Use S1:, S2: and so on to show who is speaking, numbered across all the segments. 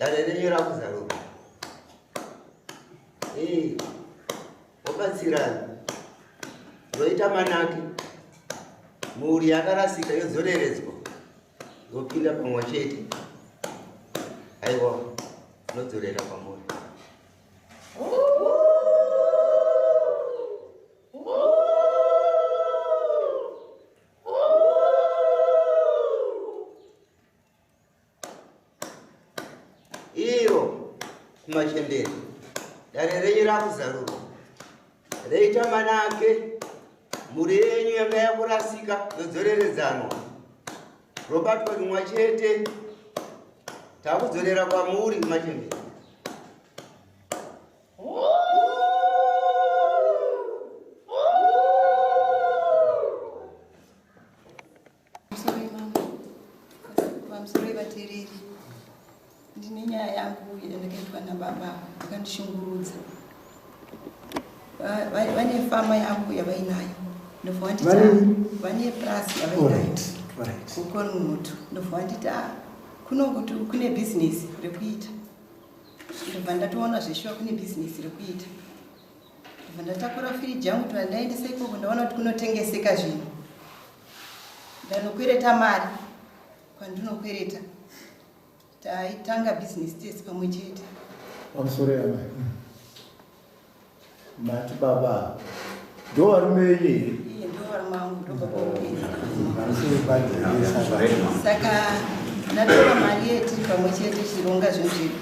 S1: Dare renyu rakuzaruka. Eh, wabatsirana. Yoita manake. Mhuri yakarasika yodzoreredzwa. Yopinda pamwe chete. Aiwa, nodzorera pamuri. Iro kumachembere dare renyu rakuzarurwa reita manake mhuri yenyu yanga yakurasika yodzoreredzanwa robatwa rimwa chete takudzorera kwamuri kumachembere.
S2: Pamusoro vateereri, ndine nyaya yangu yandakaitwa nababa vakandishungurudza. Vane fama yangu yavainayo, ndobva vanditi vane purasi yavainayo kuKornwood, ndobva vanditi kuno kuti kune bhizinesi rekuita. Ndobva ndatoona zveshuwa kune bhizinesi rekuita. Ndobva ndatakura firiji yangu kuti ndaendesa ikoko, ndaona kuti kunotengeseka zvinhu. Ndanokwereta mari kwandinokwereta, taitanga bhizinesi tese pamwe chete.
S3: Pamusoro yamai, mati baba ndo varume venyu here?
S2: Iye ndo varume vangu, ndo baba vangu. Saka ndatora mari yetiri pamwe chete tichironga zvinhu zvedu.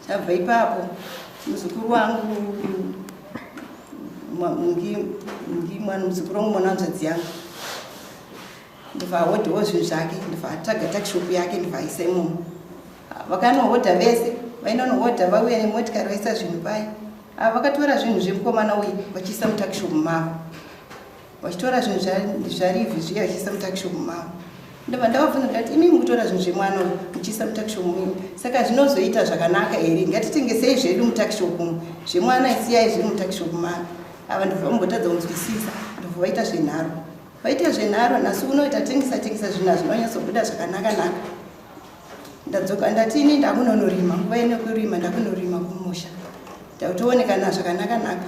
S2: Chabva ipapo muzukuru wangu mwana muzukuru wangu mwana wanzvadzi yangu ndobva ahodhawo zvinhu zvake, ndobva atsvaga takishopu yake, ndobva aisa imomo. Vakanohodha vese, vainonohodha vauya nemotikari vaisa zvinhu paya. Ava vakatora zvinhu zvemukomana uyu vachiisa mutakishopu mavo, vachitora zvinhu zvarivhi zviya vachiisa mutakishopu mavo. Ndobva ndavabvunza ndikati, imi mukutora zvinhu zvemwana uyu muchiisa mutakishopu menyu, saka zvinozoita zvakanaka here? Ngatitengesei zvedu mutakishopu umu, zvemwana isiyai zviri mutakishopu mavo. Ava ndobva vambotadza kunzwisisa, ndobva vaita zvenharo. Vaita zvenharo, nhasi uno tatengesa tengesa zvinhu hazvinonyatsobuda zvakanaka naka. Ndadzoka ndati ini ndakunonorima, nguva ino kurima, ndakunorima kumusha, ndakutoonekana zvakanaka naka.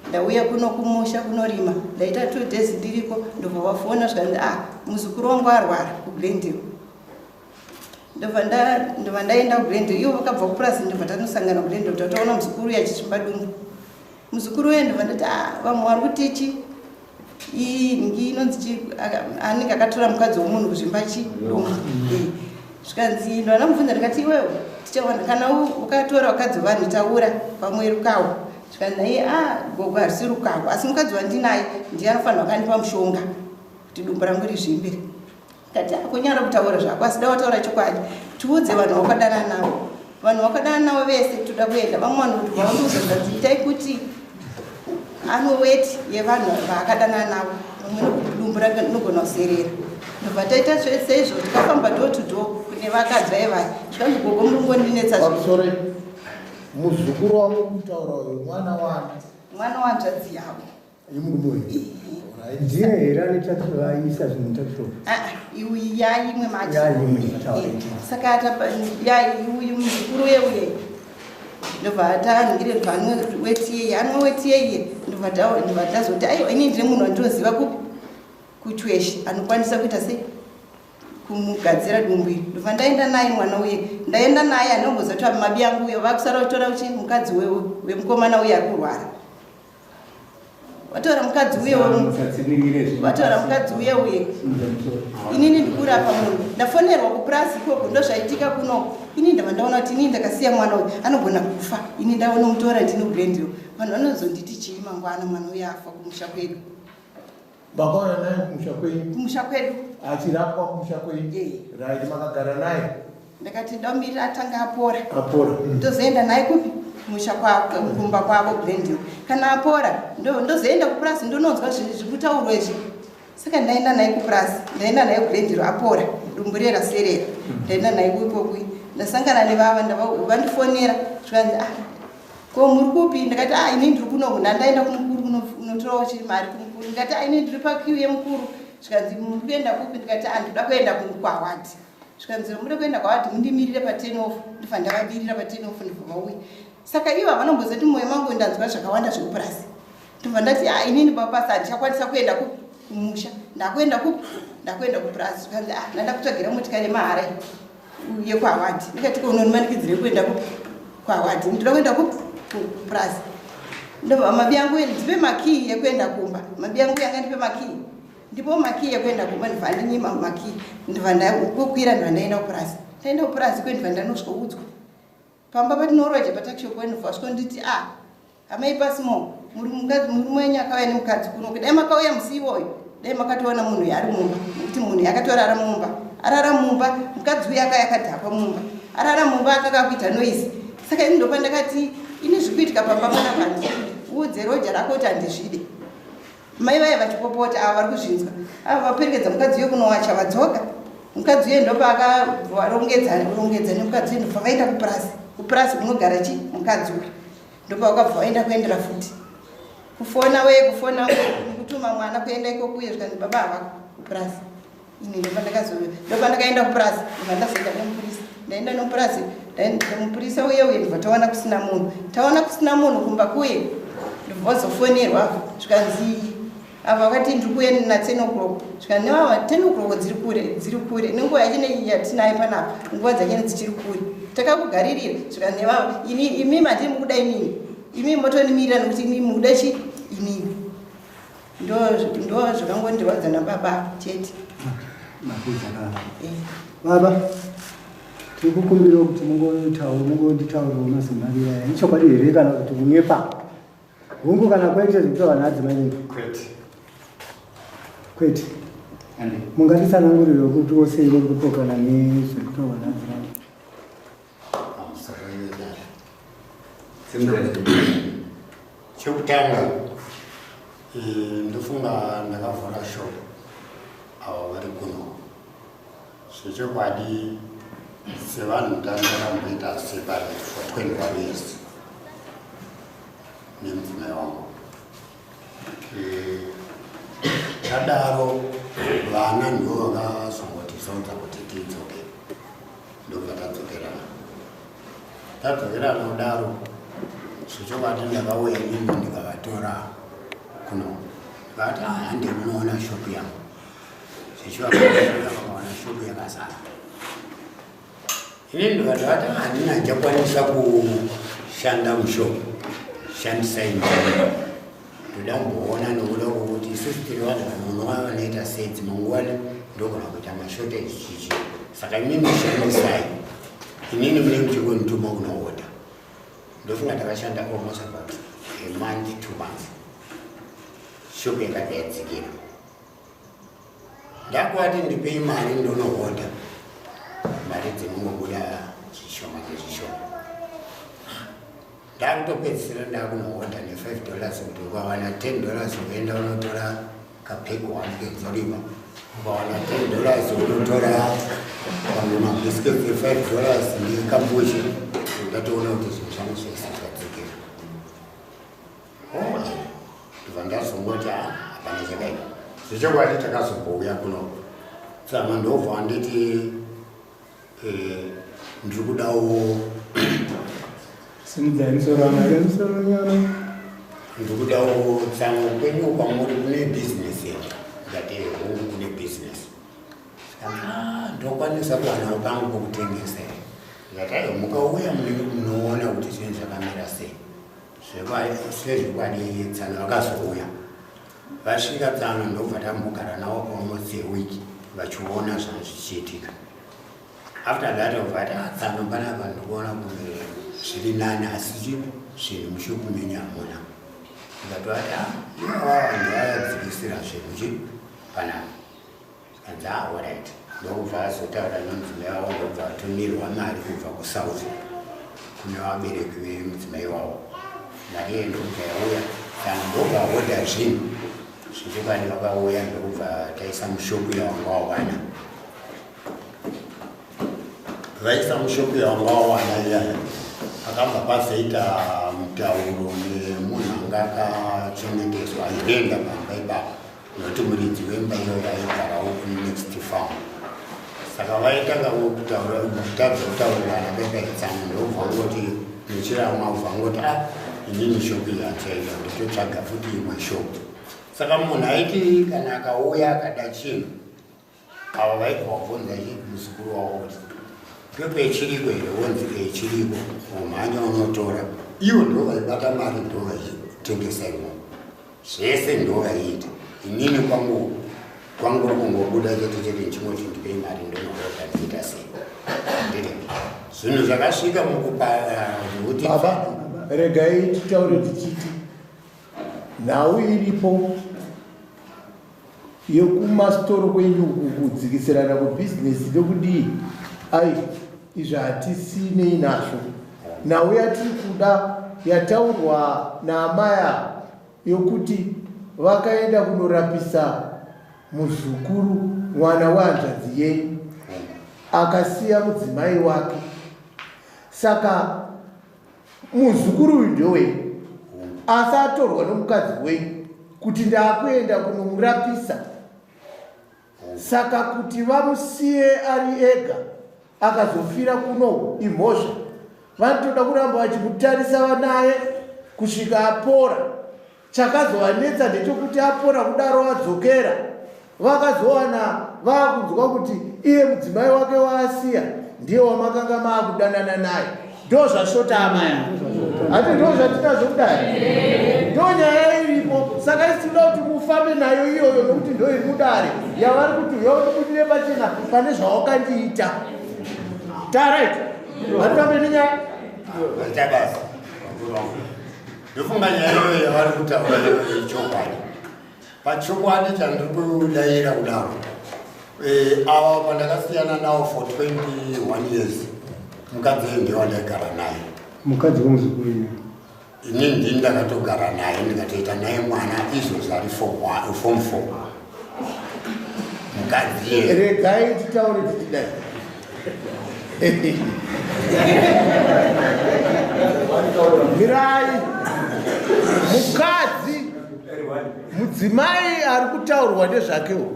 S2: Ndauya kuno kumusha kunorima, ndaita 2 days ndiriko, ndobva vafona zvikanzi muzukuru wangu arwara kuGlendale. Ndobva ndaenda kuGlendale, ivo vakabva kupurasi, ndobva tanosangana kuGlendale, tatoona muzukuru uyu achisvimba dumbu. Muzukuru uyu ndobva ndati vamwe vari kutichi iyi inonzi chi, anenge akatora mukadzi wemunhu kuzvimba chi dumbu. Zvikanzi ndobva ndamubvunza ndikati, iwewe tichawana kana ukatora vakadzi vevanhu, taura pamwe rukawo. Zvikanzi naiye, gogo, harisi rukawo, asi mukadzi wandinaye ndiye anofanirwa akandipa mushonga kuti dumbu rangu rizvimbe. Ndikati, kunyara kutaura zvako, asi da wataura chokwadi, tiudze vanhu vakadana navo, vanhu vakadana navo vese toda kuenda. Vamwe vanhu kuti vaundiudza zvanzi itai kuti anoweti yevanhu vaakadana navo, vamwe dumbu rake rinogona kuserera. Ndobva taita seizvo, tikafamba door to door kune vakadzi vaivai. Zvikanzi, gogo, muri kungondinetsa.
S3: Pamusoro, muzukuru wangu kutaura uyu mwana wani?
S2: Mwana wanzvadzi yavo.
S3: Yemurume uyu?
S4: Ndiye here aisa zvinhu mutakishopu?
S2: Iuyu yaimwe mati.
S4: Yaimwe.
S2: Saka uyu muzukuru weuye ndobva taningire, ndobva anwe weti yeye, anwe weti yeye. Ndobva ndazoti, aiwa, ini ndine munhu wandinoziva kupi kuchweshi anokwanisa kuita sei kumugadzira dumbu iri. Ndobva ndaenda naye mwana uye, ndaenda naye anomboziva kuti mabi angu uyo vakusara kutora uchi mukadzi wemukomana uye ari kurwara. Vatora mukadzi uye, vatora mukadzi uye uye. Inini ndikurapa munhu, ndafonerwa kupurasi ikoko, ndozvaitika kunoko. Ini ndabva ndaona kuti inini ndakasiya mwana uyu anogona kufa. Ini ndaonomutora ndino Glendale, vanhu vanozonditi chii mangwana mwana uyu afa kumusha kwedu?
S3: Makauya naye kumusha kwenyu?
S2: Kumusha kwedu.
S3: Achirapwa kumusha kwenyu? Right, makagara naye?
S2: Ndakati ndamirira atanga apora.
S3: Apora.
S2: Ndozoenda naye kupi? Kumusha kwavo, kumba kwavo Glendale. Kana apora ndozoenda kupurasi ndononzwa zviri kutaurwa izvi. Saka ndaenda naye kupurasi, ndaenda naye kuGlendale apora, dumbu riye raserera. Ndaenda naye ikoko, ndasangana nevava, vandifonera zvikanzi, ko muri kupi? Ndakati, ini ndiri kuno, ndandaenda kumukuru kunotorawo mari kumukuru. Ndikati, ini ndiri paqueue yemukuru. Zvikanzi, muri kuenda kupi? Ndikati, ndoda kuenda kukwawadi. Zvikanzi muda kuenda kwawadhi mundimirire pa10 off. Ndibva ndavamirira pa10 off, ndibva vauya. Saka ivo havanombozoti mumwoyo mangu ndanzwa zvakawanda zvekupurasi. Ndobva ndati, "Ah, inini bapasa handichakwanisa kuenda kumusha, ndakuenda kupi? Ndakuenda kupurasi." Zvikanzi, "Ah, ndanda kutsvagira motikari yemahara yekwawadhi." Ndikati, "Ko unondimanikidzire kuenda kupi? Kwawadhi? Ndinoda kuenda kupi? Kupurasi." Ndobva mabi yangu, "Ndipe makii ekuenda kumba." Mabi yangu yanga, "Ndipe makii, ndipo makii ekuenda kumba." Ndibva ndinyima makii, ndibva ndakukwira, ndibva ndaenda kupurasi. Ndaenda kupurasi kwe, ndibva ndanosvikoudzwa pamba patinoroja patuckshop. Ndibva sviko nditi, "A, amai Pasimo, murume wenyu akauya nemukadzi kuno. Dai makauya musi iwoyo, dai makatoona munhu yaari mumba, nekuti munhu yakatorara mumba, arara mumba. Mukadzi uyu akauya akadhakwa mumba, arara mumba, akaka kuita noise." Saka ini ndopa ndakati, "Ini zvikuitika pamba panapa handizvidi. Uudze roja rako kuti handizvide." Mai vaya vachipopota, ava vari kuzvinzwa, ava vaperekedza mukadzi uyo kunowacha, vadzoka. Mukadzi uyo ndopaakavarongedza rongedza nemukadzi uyo, ndobva vaenda kupurasi. Kupurasi kunogara chi mukadzi uyu, ndopa vakabva vaenda kuendera futi kufona weye, kufona nekutuma mwana kuenda ikoko uye. Zvikanzi baba havako kupurasi. Ini ndopa ndakaenda kupurasi, ndobva ndazoenda nemupurisa. Ndaenda nemupurasi, mupurisa uye uye, ndobva taona kusina munhu, taona kusina munhu kumba kuye. Ndobva vazofonerwa, zvikanzi ava vakati, "Ndiri kuuya na10 o'clock." Zvikanzi nevava, 10 o'clock dziri kure, dziri kure nenguva yachine yatinayo panapa, nguva dzachine dzichiri kure, takakugaririra. Zvikanzi nevava, "Imi mandiri mukuda inini, imi motonimirira nekuti imi mukuda chi inini." Ndo zvakangondirwadza nababa chete.
S4: Mapedza baba? Baba, tiri kukumbirawo kuti mungonditaurawo mazimaviri aya. Ichokwadi here kana kuti kunyepa? Hungu kana kwete, zvekutaura naadzimai venyu.
S5: Kwete.
S4: Kwete. Mungatitsanangurire kuti wose uri kupokana nezviri kutaurwa naadzimai?
S5: Pamusoro yedare, chekutanga, ndofunga ndakavhura shop avo vari kuno. Zvechokwadi, sevanhu ndandakamboita separate for 21 years nemudzimai wangu. Tadaro vana ndo vakazongotizodza kuti tidzoke, ndobva tadzokerana. Tadzokerana kudaro, zvechokwadi ndakauya inini ndikavatora kuno, ndikavati, "Ah, hande munoona shopu yangu." Zvechiva vakaona shopu yakazara. Inini ndikati vati, "Handina ndichakwanisa kushanda mushopu, shandisai mari. Ndoda kumboona, nokuda kwokuti isusu tiri vanhu vanonwa, vanoita sei, dzimwe nguva ndogona kuita mashortage chichi. Saka imimi shandisai, inini munenge muchingondituma kunohodha." Ndofunga ndakashanda almost about a month, 2 months, shopu yakabva yadzikira. Ndakuvati, "Ndipei mari ndonohodha." Mari dzinongobuda zvishoma nezvishoma. Ndakutopedzisira ndakunohodha ne$5, kuti ukawana $10 uenda unotora kapeki one kenzoriva, ukawana $10 unotora pamwe mabiscuits e$5 nekambushi. Ndatoona kuti zvinhu zvangu zvese zvadzikira. Ndobva ndazongoti, "Ah, hapana chakaipa." Zvechokwadi takazombouya kuno tsama, ndobva wanditi, "Ndiri kudawo
S4: Simudzai musoro wamai, musoro nyana.
S5: Ndiri kudawo tsamo kwenyu kwamuri kune bhizinesi here?" Ndati, "Hongu, kune bhizinesi." "Ah, ndokwanisa kuwanawo pangu pokutengesa here?" Ndikati, "Aiwa, mukauya munenge munoona kuti zvinhu zvakamira sei." Sezvokwadi tsano vakazouya. Vasvika tsano, ndobva tambogara navo almost a week vachiona zvanhu zvichiitika. After that vati, "Ah, tsano, panapa ndikuona kunge zviri nani, asi zvinhu mushopu menyu hamuna." Ndikati, "Ah, ivava ndovadzikisira zvinhu chi panapa." Zvikanzi, "Ah, alright." Ndokubva azotaura nomudzimai wavo, ndokubva atumirwa mari kubva kuSouth kune vabereki vemudzimai wavo. Mari iye ndokubva yauya. Saka ndobva hodha zvinhu. Zvechokwadi vakauya, ndokubva taisa mushopu yawanga wawana. Vaisa mushopu yawanga wawana iyaya, akabva pazoita mutauro nemunhu anga akachengeteswa airenda pamba ipapo, nokuti muridzi wemba iyoyo aigarawo kunext farm. Saka vaitanga kutaura kutadza kutaurirana pepetsana, ndobva ngoti muchiramwa ubva ngoti a ah, inini shopu iyi handichaita, ndototsvaga futi imwe shopu. Saka munhu aiti kana akauya akada chinhu, ava vaibva vabvunza muzukuru wavo kuti pepe chiriko here, wonzi e chiriko, womhanya unotora. Ivo ndo vaibata mari, ndo vaitengesa imomo, zvese ndo vaiita. Inini kwangu kwangu kungobuda chete chete ndichingoti ndipei mari ndonoota ndiita sei, nditi zvinhu zvakasvika mukupa zvekuti.
S3: Baba, regai titaure tichiti nhau iripo yekumasitoro kwenyu uku, kudzikisirana kubhizinesi nekudii, ai, izvi hatisinei nazvo. Nhau yatiri kuda yataurwa naamaya yokuti vakaenda kunorapisa muzukuru, mwana wehanzvadzi yenyu akasiya mudzimai wake. Saka muzukuru uyu ndewenyu, asi atorwa nomukadzi wenyu kuti ndaakuenda kunomurapisa. Saka kuti vamusiye ari ega akazofira kuno imhosva. Vanotoda kuramba vachimutarisa vanaye kusvika apora. Chakazovanetsa ndechekuti apora kudaro adzokera, vakazowana vaakunzwa kuti iye mudzimai wake waasiya ndiye wamakanga maakudanana naye. Ndo zvashota amaya, hati ndo zvatinazvo kudai, ndo nyaya iripo. Saka isi tinoda kuti mufambe nayo iyoyo, nokuti ndo iri mudare yavari kuti uya undibudire pachena pane zvawakandiita. Tarit, hatifambe nenyaya.
S5: Vaita basa. Ndofunga nyaya iyoyo yavari kutaura ichokwadi. Pachokwadi chandiri kudayira kudaro, ava pandakasiyana nawo for 21 years, mukadzi uyu ndiye wandaigara naye.
S4: Mukadzi womuzukuru ine?
S5: Ini ndini ndakatogara naye, ndikatoita naye mwana, izvozvi ari form 4 mukadzi iye.
S3: Regai titaure tichidai. Mirai. Mukadzi, mudzimai ari kutaurwa nezvakewo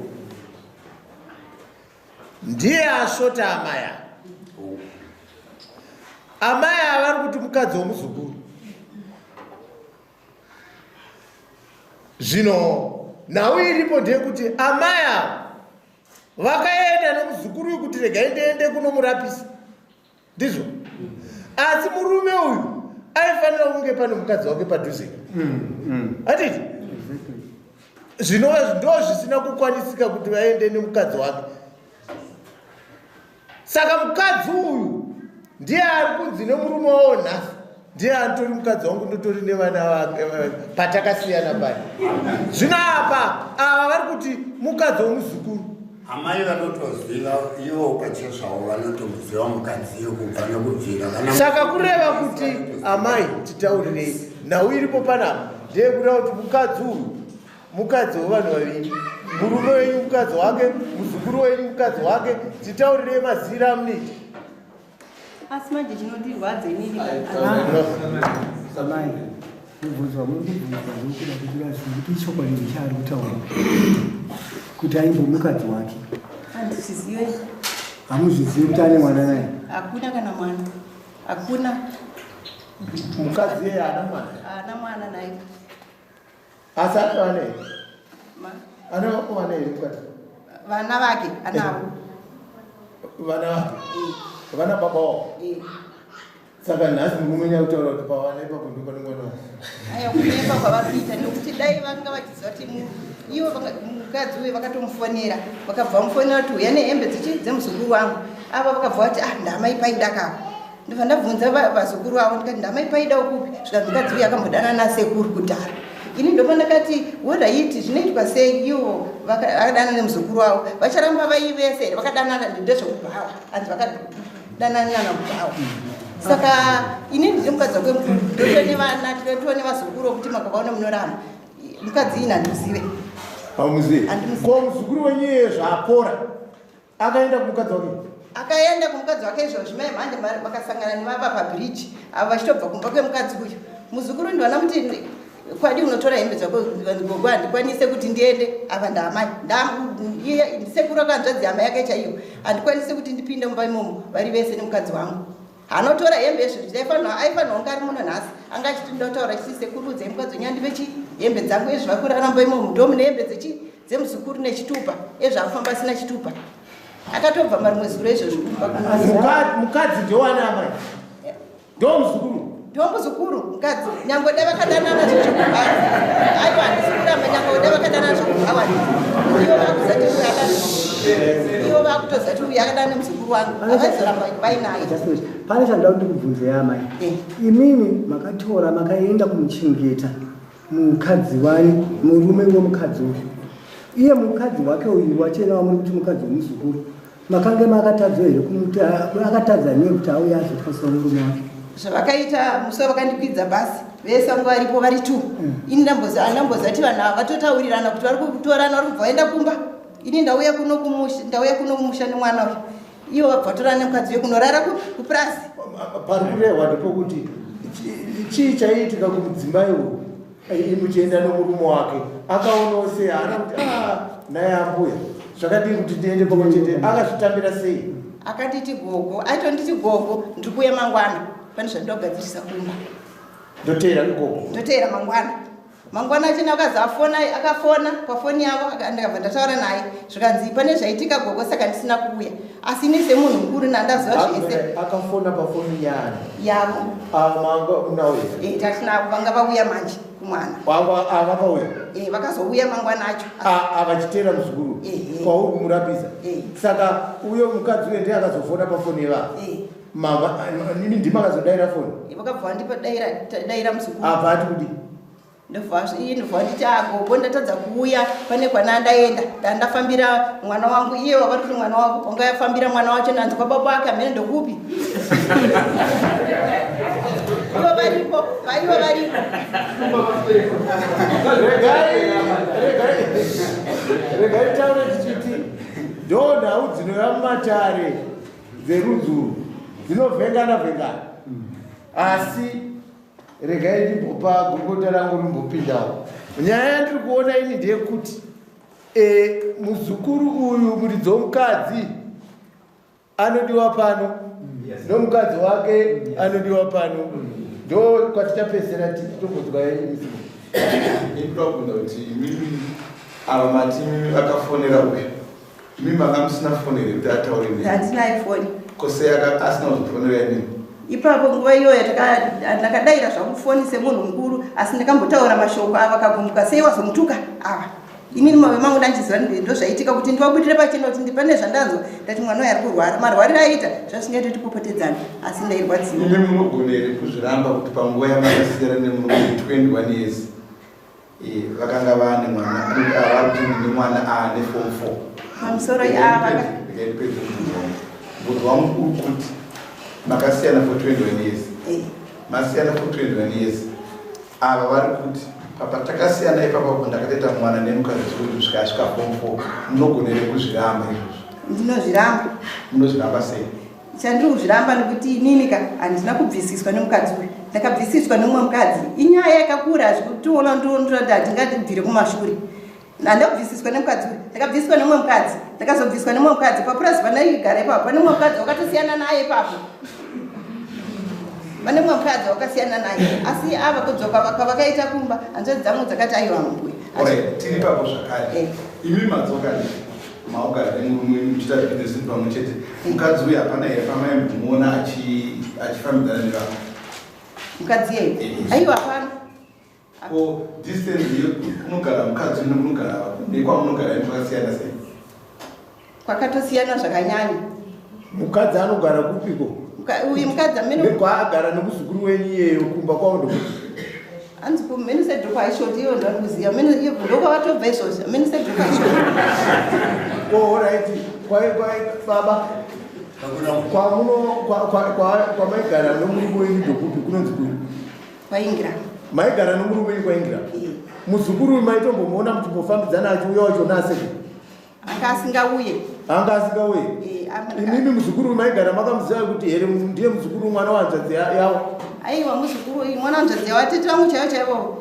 S3: ndiye asvota amaya. Amai ava vari kuti mukadzi womuzukuru. Zvino nhau iripo ndeyekuti amai ava vakaenda nomuzukuru uyu kuti regai ndiende kunomurapisa, ndizvo? Asi murume uyu aifanira kunge pane mukadzi wake padhuze, hatiti? Zvinova ndo zvisina kukwanisika kuti vaende nemukadzi wake. Saka mukadzi uyu ndiye ari kunzi nemurume wavo nhasi ndiye anitori mukadzi wangu, ndotori nevana vake patakasiyana paya. Zvino apa ava vari kuti mukadzi womuzukuru.
S5: Amai vanotoziva ivo pachezvavo, vanotomuziva mukadzi iyo kubva nekubvira vana.
S3: Saka kureva kuti amai, titaurirei, nhau iripo panapa ndeyekuda kuti mukadzi uyu mukadzi wevanhu vaviri, murume wenyu mukadzi wake, muzukuru wenyu mukadzi wake. Titaurirei mazira amunoita.
S2: Asi manje chinondirwadza inini
S4: Amai, mubvunzo wamuri kubvunza ndokuda kuti vazive kuti ichokwadi nechaari kutaura kuti aimbo mukadzi wake.
S2: Handizvizive.
S4: Hamuzvizivi kuti ane mwana naye?
S2: Hakuna kana mwana, hakuna.
S3: Mukadzi iyeye haana mwana?
S2: Haana mwana naye.
S3: Asi ane vana here? Ane vana here mukadzi?
S2: Vana vake anavo.
S3: Vana vake vana baba wavo. Saka nhasi murume nyakutaura kuti pavana ipapo ndipo pane mwana wavo.
S2: Aya kunyepa kwavari kuita, nekuti dai vanga vachiziva kuti ivo mukadzi uyu vakatomufonera, vakabva vamufonera kuti uya nehembe dzichi dzemuzukuru wangu. Ava vakabva vati ah, ndamai paidakavo. Ndobva ndabvunza vazukuru vavo ndikati ndamai paida kupi, zvikanzi mukadzi uyu akambodana nasekuru kudhara. Ini ndopa ndakati woraiti zvinoitwa sei, ivo vakadanana nemuzukuru wavo vacharamba vaivese here? Vakadanana ndezvekubhawa, hanzi vakadanana kubhawa. Saka ini ndine mukadzi wake mukuru, ndotone vana, tinotone vazukuru vokuti makavaona munoramba. Mukadzi ini handimuzive.
S3: Hamuzivi?
S2: Handimuzivi.
S3: Ko muzukuru wenyu iyeye zvaapora akaenda kumukadzi wake?
S2: Akaenda kumukadzi wake izvozvi mai mhanje vakasangana nevava pabhiriji avo vachitobva kumba kwemukadzi uyu. Muzukuru ndiwana kuti Kwadi unotora hembe dzako gogo, handikwanise kuti ndiende ava ndaamai, ndisekuru akanzvadzi hama yake chaiyo, handikwanise kuti ndipinde mumba imomo vari vese nemukadzi wangu. Anotora hembe izvo aifanirwa kunge ari muno nhasi, anga achiti ndotaura chiti sekuru udzai mukadzi wenyu andipe chi hembe dzangu, izvo vakuraramba imomo ndo mune hembe dzechi dzemuzukuru nechitupa, ezvo akufamba asina chitupa. Akatobva marimwe zuro izvozvo kumba.
S3: Mukadzi ndewani amai? Ndo muzukuru?
S2: Ndo muzukuru mukadzi, nyangwe dai vakadanana zvezvekubva. Aiwa, handisi kuramba, nyangwe dai vakadanana zvekubva wani. Ivo vakuzati uyu akadana. Ivo vakutozati uyu akadana nemuzukuru wangu. Havaizoramba vainaye.
S4: Pane chandoda kuti ndikubvunzei amai. Imimi makatora makaenda kumuchengeta mukadzi wani, murume wemukadzi uyu. Iye mukadzi wake uyu wachena wamuri kuti mukadzi wemuzukuru, makange makatadza here kumuti akatadza nei kuti auye azotwasa murume wake?
S2: Zvavakaita musi wavakandikwidza bhasi vese vanga varipo vari 2. Ini ndambozati vanhu ava vatotaurirana kuti vari kutorana, vari kubva vaenda kumba. Ini ndauya kuno kumusha, ndauya kuno kumusha nemwana uyu. Ivo vabva vatorana nemukadzi uyu kunorara kupurazi.
S3: Pari kurehwa ndepokuti chii chaiitika kumudzimai uyu muchienda nomurume wake, akaonawo sei? Haana kuti naye ambuya zvakadii kuti ndiende pamwe chete? Akazvitambira sei?
S2: Akanditi gogo, aitonditi gogo ndiri kuuya mangwana, pane zvandinogadzirisa kumba.
S3: Ndoteera ikoko.
S2: Ndoteera mangwana. Mangwana achena akazi afona, akafona pafoni yavo, ndakabva ndataura naye zvikanzi pane zvaitika gogo saka ndisina kuuya. Asi ini semunhu mukuru nandaziva zvese.
S3: Akafona pafoni yani?
S2: Yavo.
S3: Manga munauya?
S2: Tatinavo vanga vauya manje kumwana.
S3: Vakauya?
S2: Vakazouya mangwana acho.
S3: Vachiteera muzukuru kwauri kumurapisa. Saka uyo mukadzi uyo ndiye akazofona pafoni yevavo. Mama, nini ndima akazodaira foni?
S2: Vakabva vandipa daira muzukuru.
S3: Abva ati kudii?
S2: Ndobva nditi agogo ndatadza kuuya pane kwana ndaenda, ndandafambira mwana wangu, iye wavari kuti mwana wavo wanga yafambira mwana wacho nanzi kwa baba wake amene ndokupi. Ivo varipo, vaivo varipo.
S3: Regai taure tichiti ndo nhau dzinouya mumatare dzerudzuru dzinovhengana vhengana, asi regai ndimbopa gurukota rangu rimbopindawo. Nyaya yandiri kuona ini ndeyekuti muzukuru uyu muridzi womukadzi anodiwa pano nomukadzi wake anodiwa pano, ndo kwatichapedzisira titombonzwa misimu.
S6: Inoda kubvunza kuti imimi ava mati imimi akafonera uyu, imimi manga musina foni here kuti ataure nemi?
S2: Handina ifoni.
S6: Kose asina kuzofonera imimi?
S2: Ipapo nguva iyoyo ndakadaira zvangu foni semunhu mukuru, asi ndakambotaura mashoko ava akagumbuka sei wazomutuka ava. Inini mave mangu ndandichiziva ndozvaitika kuti ndivabudire pachena kuti pane zvandanzwa, ndati mwana uyu ari kurwara, marwariro aiita zvazvingaite tipopotedzana, asi ndairwadziwa.
S6: Imi munogona here kuzviramba kuti panguva yamakasiyana nemurume 21 years vakanga vaane mwana, vari kuti ndine mwana aane form 4?
S2: Pamusoro ava
S6: Ndipedze mubvunzo wangu. Mubvunzo wangu uri kuti makasiyana for 21 years, masiyana for 21 years, ava vari kuti papatakasiyana ipapapo ndakatoita mwana nemukadzi uyu kusvika asvika form 4. Munogona here kuzviramba izvozvo?
S2: Ndinozviramba.
S6: Munozviramba sei?
S2: Chandiri kuzviramba nekuti inini ka handina kubvisiswa nemukadzi uyu, ndakabvisiswa nemumwe mukadzi. Inyaya yakakura zvekutiona ndoti handingatibvire kumashure. Handakubvisiswa nemukadzi uyu, ndakabviswa nemumwe mukadzi, ndakazobviswa nemumwe mukadzi papurazi pandaigara ipapo. Pane mumwe mukadzi wakatosiyana naye ipapo, pane mumwe mukadzi wakasiyana naye, asi ava kudzoka kwavakaita kumba hanzvadzi dzangu dzakati aiwa mbuya.
S6: Alright, tiri ipapo zvakare. Imi madzoka maugara nemurume wenyu muchiita bhizinesi pamwe chete, mukadzi uyu hapana here pamaimbomuona achifambidzana nevamwe?
S2: Mukadzi yeye? Aiwa, hapana.
S6: Ko distance yekunogara mukadzi uyu nekunogara nekwamunogara imi kwakasiyana sei?
S2: Kwakatosiyana zvakanyanya.
S3: Mukadzi anogara kupiko?
S2: Uyu mukadzi amene
S3: nekwaagara nemuzukuru wenyu iyeyo kumba kwavo ndokuti?
S2: Hanzi kumene sedhoko aishoti, iyo ndandikuziva mene iyo ndokwakatobva izvozvo, mene sedhoko aishoti.
S3: Alright, kwai baba kwamaigara nomurume wenyu ndokupi, kunonzi kui?
S2: Kwaingira.
S3: Maigara nomurume wenyu kwaingira? Muzukuru uyu maitombomuona muchimbofambidzana achiuya wacho naseke?
S2: Anga asingauye.
S3: Anga asingauye. Imimi muzukuru uyu maigara makamuziva kuti here ndiye muzukuru mwana wanzvadzi yavo?
S2: Aiwa, muzukuru uyu mwana wanzvadzi yavo, atete vangu chaivo chaivo.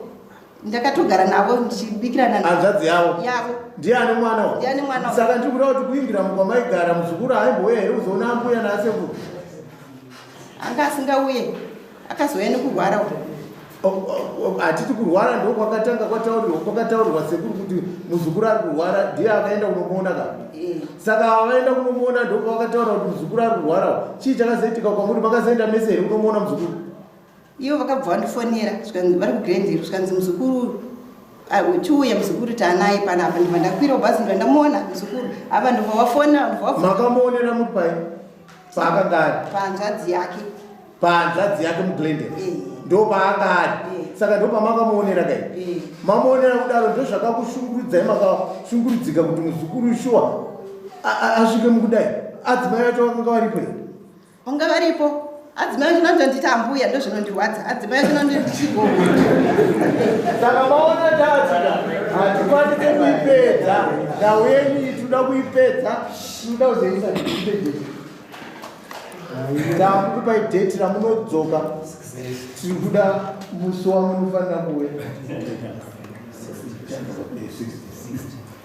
S2: Ndakatogara navo ndichibikirana
S3: Hanzvadzi yavo?
S2: Yavo.
S3: Ndiye ane mwana wa?
S2: Ndiye ane mwana wa.
S3: Saka ndiri kuda kuti kuIngram kwamaigara muzukuru aimbouya here kuzoona ambuya naasekuru?
S2: Anga asingauye, akazouya nekurwara uko.
S3: Hatiti kurwara ndo kwakatanga kwataurirwa, kwakataurirwa sekuru kuti muzukuru ari kurwara, ndiye akaenda kunomuona ka? Saka ava vaenda kunomuona ndo pavakataura kuti muzukuru ari kurwara. Chii chakazoitika kwamuri? Makazoenda mese here kunomuona muzukuru?
S2: Ivo vakabva vandifonera, zvikanzi vari kuGrandhill, zvikanzi muzukuru chiuya muzukuru taanaye panapa. Ndibva ndakwira bhazi, ndibva ndamuona muzukuru apa, ndibva wafona, ndibva wabva.
S3: Makamuonera muri pai paakanga ari?
S2: Pahanzvadzi yake.
S3: Pahanzvadzi yake muGlendale?
S2: Eh.
S3: Ndo paanga ari?
S2: Eh.
S3: Saka ndo pamakamuonera kai?
S2: Eh.
S3: Mamuonera kudaro ndo zvakakushungurudzai, makashungurudzika kuti muzukuru shuwa asvike mukudai. Adzimai vacho vakanga varipo here?
S2: Vanga varipo. Adzimai acho nandonditi ambuya, ndo zvinondirwadza. Adzimai acho nandonditi chigogo.
S3: Saka maona tatika hatikwanise kuipedza nhau yenyu iyi, tinoda kuipedza, tinoda kuzoisa date. Takukupai date ramunodzoka, tiri kuda musi wamunofanira kuuya,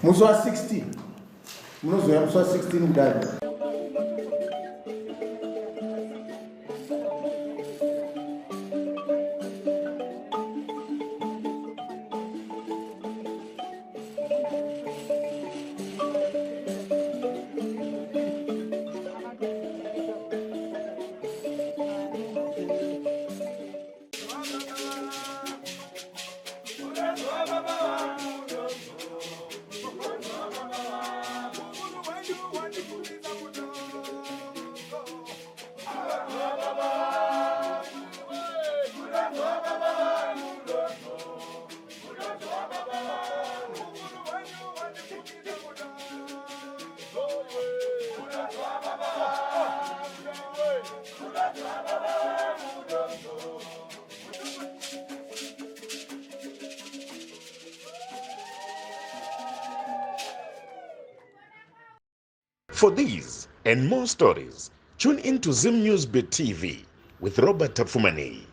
S3: musi wa16 munozouya, musi wa16 kudai.
S7: For these and more stories, tune in to Zim News Bit TV with Robert Tafumani.